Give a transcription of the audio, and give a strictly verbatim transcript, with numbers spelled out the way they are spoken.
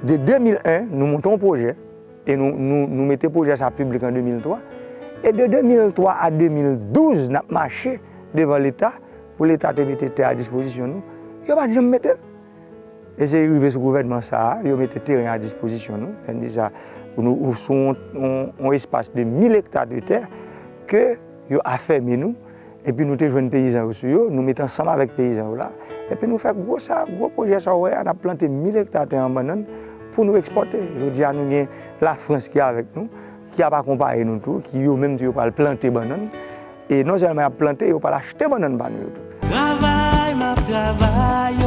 De de mil en, nou monte yon pwojè e nou, nou, nou mete pwojè sa piblik an de mil twa. E de de mil twa a de mil douz, n ap mache devan Leta pou Leta te mete tè a dispozisyon nou. Yo pa t janm mete l. E se rive sou gouvènman sa a, yo mete teren a dispozisyon nou. Sa vle di sa, nou sou yon, yon, yon espas de mil ekta de tè ke yo afèmen nou. Epi nou te jwenn peyizan yo sou yo, nou met ansanm avèk peyizan yo la. Epi nou fè gwo sa, gwo pwojè sa w wè a, n ap plante mil ekta tè an bannann pou nou ekspòte. Jodi a nou gen Lafrans ki avèk nou, ki ap akonpaye nou tou, ki yo menm tou yo pral plante bannann. E non sèlman y ap plante, yo pral achte bannann pa nou yo tou. Travay, m ap travay,